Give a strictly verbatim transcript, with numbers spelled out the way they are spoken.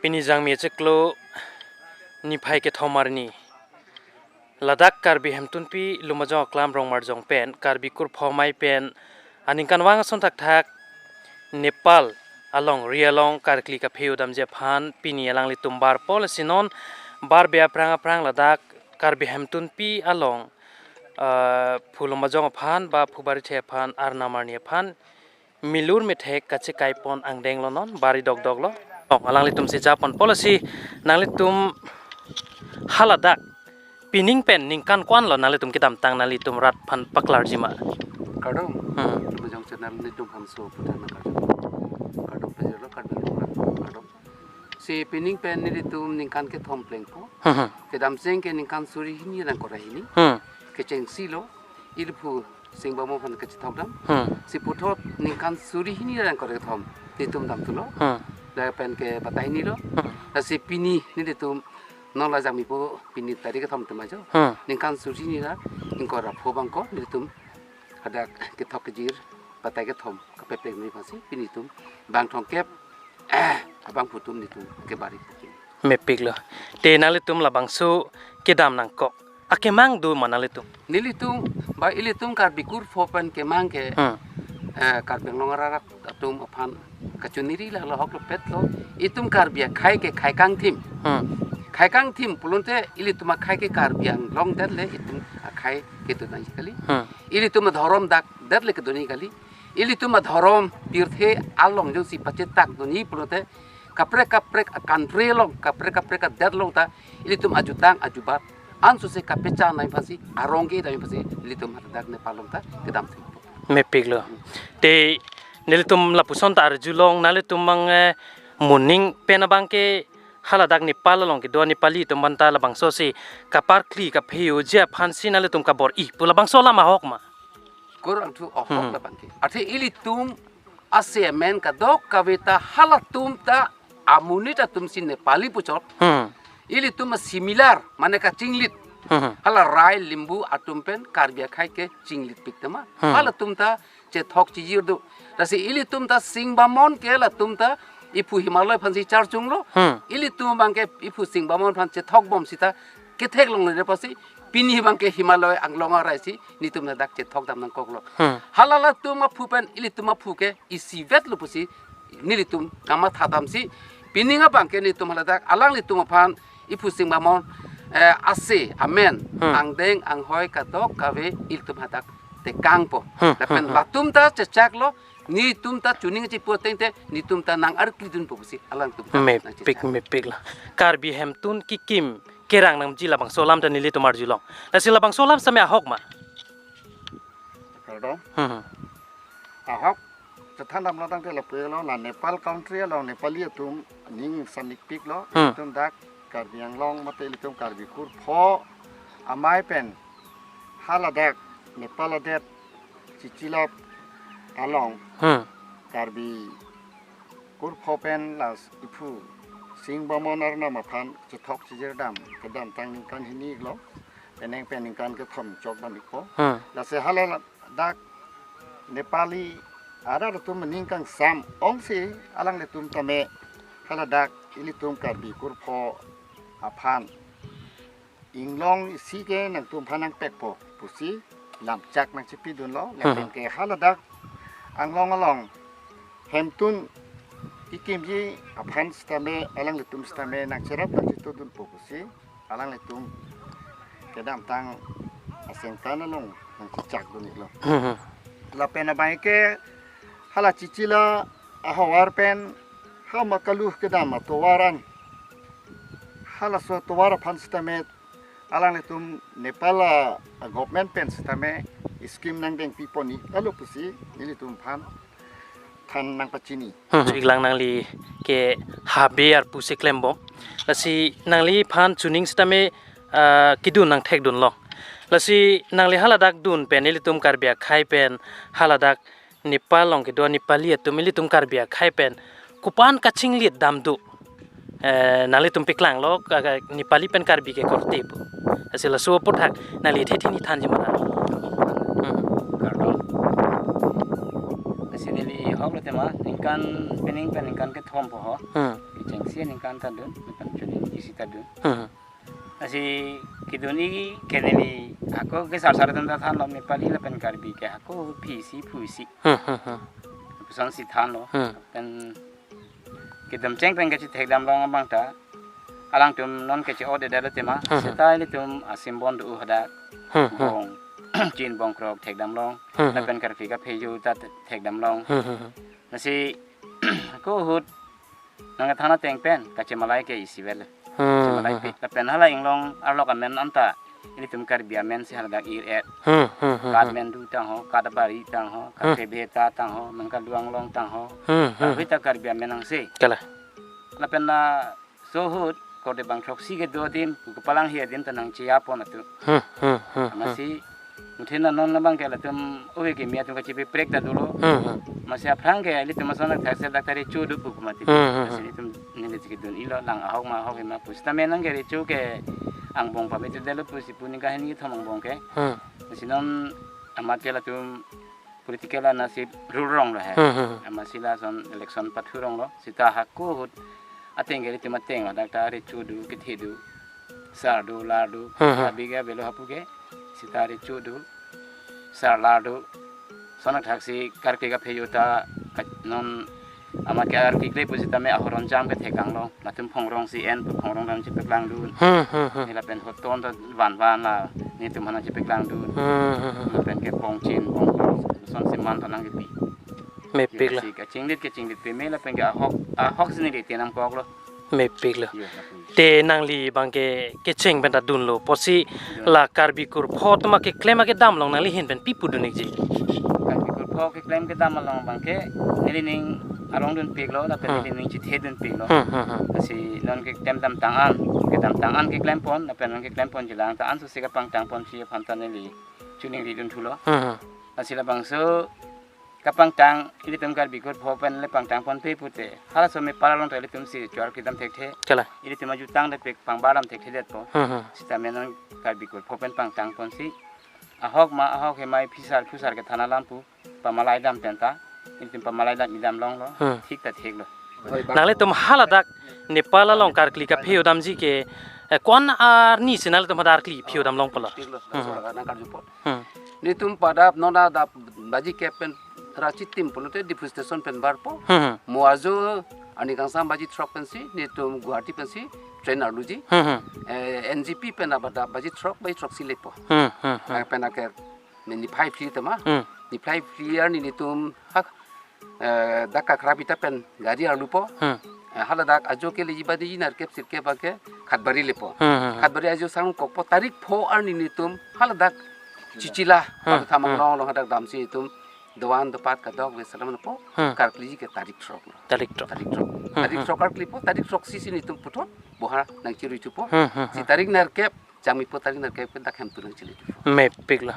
Pini Jangmi achiklo niphai kethom arni, ladak Karbi Hemtunpi Lumajong Aklam Rongmarjong pen Karbi Kurpho Amei pen aningkanvang ason thakthak Nepal alongri along karkli kaphe-o damji aphan pini alanglitum barpo. Lasi non barbe aphrang aphrang ladak Karbi Hemtunpi along, ah, phu Lumajong aphan ba phu Barithe aphan, arnam arni aphan milur methek kachekaipon angdenglo, non bari dokdoklo. Oh, alanglitum si japonpo. Lasi nanglitum haladak pining pen ningkan ko-anlo nanglitum kedamtang nanglitum rat aphan paklarji ma? Kardom. Hmm. Lumajong channel nelitum aphan so puthana kardom. Kardom pajirlo, kardom, kardom. Si pining pen nelitum ningkan kethom plengpo. Hmm, hmm. Kedamtang ke ningkan suri hini rang kora hini. Hmm. Kechengsilo, ili phu Singbamon aphan kachethok dam. Hmm. Si puthot ningkan suri hini rang kora kethom nelitum damthulo. Hmm. Lapen ke batai hinilo. Hmm. Lasi pini nelitum non la Jangmi pu pini tarik kethom tema jo. Hmm. Ningkan suri hini ra ingkoi ra pho abang ko nelitum hadak kethok kejir batai kethom kapepleng ni aphansi pini nelitum bang thomkep, eh, abangphu atum nelitum kebari pukin. Mepiklo. Te nanglitum labangso kedam nangkok akemang do ma nanglitum? Nelitum, ba ilitum Karbi Kurpho pen kemang ke, hmm, eh, Karbi Anglong arat atum aphan kachiniri la lahok lo petlo. Itum Karbi akhei ke khei kangthim. Hmm. Khei kangthim pulote ilitum akhei ke Karbi Anglong det le itum akhei kedo nangji kali. Hmm. Ilitum adhorom dak det le kedo nangji kali. Ilitum adhorom pirthe along jongsi pachetak dunji pulote kaprek kaprek a-country along, kaprek kaprek adet along ta ilitum ajutang ajubat ansose kapachan nangji aphansi, arong ke dam aphansi nelitum hadak Nepal along ta kedam thik. Mepiklo. Te nelitum lapuson ta arjulong, nanglitum mang, eh, moning pen abang ke haladak Nepal along kedo Nepali atum aphanta labangso si kaparkli kaphe-oji aphansi nanglitum kabor-i pu labangso alam ahok ma? Kurang thu ahok, hmm, labang ke. Athe ilitum ase amen kadokave ta halatum ta amonit atum si Nepali puchot. Hmm. Ilitum a-similar, mane kachinglit. Hmm. Hala Rai Limbu atum pen Karbi akhei ke chinglitpik tema. Hmm. Halatum ta chethok chijir do. Lasi ilitum ta Singbamon ke latum ta iphu Himaloi aphansi charchunglo. Hmm. Ilitum abang ke iphu Singbamon aphan chethok bom sita ketheklongle aphansi pini abang ke Himaloi Anglong arai si nelitum hadak chethok dam nangkoklo. Hmm. Hala latum aphu pen ilitum aphu ke isivetlo pusi nelitum kamatha damsi pining abang ke nelitum haladak alanglitum aphan iphu Singbamon, eh, ase amen, hmm, angdeng anghoi kadokave ilitum hadak tekangpo. Hmm, lapen, hmm, hmm, latum ta chechaklo, nelitum ta chuning chipu ateng te nelitum ta nang-arkli dunpo pusi alangtum ta, mepik, nangchechak, mepiklo. Karbi Hemtun kikim kerang nangji labangso alam ta nelitum arjulong. Lasi labangso alam sitame ahok ma? Kardom. Hmm, hmm. Ahok, chethan damlo tangte lapu-elo, la Nepal country along Nepali atum ning sanik piklo, hmm, ilitum dak Karbi Anglong mate ilitum Karbi Kurpho Amei pen haladak Nepal adet Chichelap along, hmm, Karbi Kurpho pen la iphu Singbamon arnam aphan chethok chijir dam kedamtang ningkan hini lo, penang pen ningkan kethom chok dam ikpo. Hmm. Lasi haladak Nepali arat atum aning kangsam ongsi alanglitum tame haladak ilitum Karbi Kurpho aphan inglong isi ke nangtum aphan nangpekpo pusi lamchak nangchipidunlo. Hmm. Lapen ke haladak Anglong along Hemtun kikimji aphan sitame alanglitum sitame nangcherap nangchitudunpo pusi alanglitum kedamtang asengkan along nangchechak dun iklo. Hmm. Lapen abang ke hala Chichelap ahavar pen ha Makalu kedam atovar an, halaso atovar aphan sitame alanglitum Nepal a, a government pen sitame scheme nangdengpipon iklo pusi nelitum aphan than nangpachini. Hmm. Iklang nangli ke habe arpu si klembom. Lasi nangliphan chuning sitame, ah, kedun nangthekdunlo. Lasi nangli haladak dun pen ilitum Karbi akhei pen haladak Nepal along kedo Nepali atum ilitum Karbi akhei pen kopan kachinglit dam do. Eh, nanglitum paklanglo, ka, ka, Nepali pen Karbi ke korte pu. Lasi laso aputhak nangli thekthe ni thanji ma? Hmm. Kardom. Lasi neli ho Lo tema ningkan pening pen ningkan kethom po ho. Hmm. Kechengsi ningkan ta dun, ningkan chuning isi ta dun. Hmm. Lasi kedun-i ke neli hako ke sar sar atum ta thanlo, Nepali lapen Karbi ke hako phi isi phu isi. Hmm, hmm, hmm. Lasonsi thanlo. Hmm. Pen kedamcheng pen kachethekdam long abang ta alangtum non kache-o-det lo tema. Hmm, hmm. Seta ilitum asymbol do hadak. Hmm, hmm. Bong chin bong krok thekdam long. Hmm, hmm. Lapen karkli kaphejo ta thekdam long. Hmm, hmm, hmm. Lasi ko ahut nangkethan ateng pen kachemalai ke isi vel. Hmm, kachemalai hmm, pi. Hmm. Lapen hala inglong arlok amen anta ilitum Karbi amen si haladak ir-et. Hmm, hmm, hmm, hmm. Kat Mendu tang ho, Kat Abari tang ho, Kat, hmm, Kebeta tang ho, Mengkalu Anglong tang ho. Hmm, hmm, hmm. Karbi ta Karbi amen angse. Kalang. Lapen laso ahut korde bang throksi kedo adim, pu kepalanghi adim ta nangcheya pon atum. Hmm, hmm, hmm, hmm. Amatsi muthin na non labang ke latum ove kimi atum kachepaprek ta dolo. Hmm, hmm. Amatsi aphrang ke ilitum ason athak se dak ta recho do pu kumati. Hmm, hmm, hmm. Lasi ilitum neli chikidun-i lo lang ahok ma ahok hema pu. Seta menang ke recho ke angbong pame tu delo pusi pu ningkan hini kethom angbong ke. Hmm. Lasi non amat ke latum political anasi rule rong lo he. Hmm, hmm, hmm. Amatsi lason election pathu rong lo. Seta hako ahut ateng ke ilitum ateng ladak ta recho do, kethe do, sar do, lar do. Hmm, hmm. Abi ke avelo hapu ke. Seta recho do, sar lar do. Lason athaksi karkli kaphejo ta ka-, non amat ke arkli kle pusitame ahoron jam ke thekang long. Latum phongrong si en pu phongrong dam chepeklang dun. Hmm, hmm, hmm. Neli lapen hoton ta van van la netum aphan chepeklang dun. Hmm, hmm, hmm. Lapen ke bong chin bong krok lasonsi man ta nangkepi. Mepik la. Lasi kachinglit kachinglit peme lapen ke ahok ahok si neli tenam kok lo. Mepik lo. Yo, mepik. Te nangli abang ke kecheng pen ta dunlo. Pusi, yo, la Karbi kurpho atum akeklem akedam along nangli ahin pen pi pudun-ikji? Karbi kurpho keklem kedam along abang ke nelining arong dunpik lo, lapen, hmm, nelining chethedunpik lo. Hmm, hmm, hmm. Lasi non keklem damtang an, kedamtang an keklem pon, lapen non keklem ponji lang ta ansose kapangtang ponji aphan ta neli choningridun thulo. Hmm, hmm. Lasi labangso kapangtang, ilitum Karbi kurpho pen le pangtang ponpe pute, halaso me pala along ta ilitum si chuar kedam thekthe. Kalang. Ilitum ajutang depik pangbar dam thekthedetpo. Hmm, hmm. Sitame non Karbi kurpho pen pangtang ponsi ahok ma ahok hemai phisar phusar kethan alam pu pamalai dam pen ta, ilitum pamalai dam idam longlo. Hmm. Thik ta thiklo. Nanglitum haladak Nepal along karkli kaphejo damji ke, eh, ko-an arni si nanglitum hadak arkli phejo dam long pulo? Thiklo, hmm, laso laga nangkarju apot. Hmm. Netum padap non adap baji kep pen rachitim pulote Diphu station pen barpo. Hmm, hmm. Mo ajo arni kangsam baji throk pensi netum Guwahati pensi train arluji. Hmm, hmm. Eh, N J P pen abada baji throk, baji throksi lepo. Hmm, hmm, hmm. Lapen ake ne niphai phli tema. Hmm. Niphai phli arni netum hak, eh, dak Kakrabita pen gari arlupo. Hmm. Eh, haladak ajo ke leji badeji nerkep sirkep abang ke Khatbari lepo. Hmm, hmm, hmm. Khatbari ajo sangkokpo, tarik pho arni netum haladak Chichila, hmm, Palu Thamang, hmm, along along hadak damsi netum doan dopat kadokave selam po, hmm, karkliji ke tarik throk. Tarik throk. Tarik throk. Hmm, tarik, hmm, throk karklipo, tarik throksi si netum puthot boha nangchiri thupo. Hmm, hmm, hmm. Si tarik nerkep, jangmipo tarik nerkep ke dak Hemtu nangchiri thupo. Mepik la.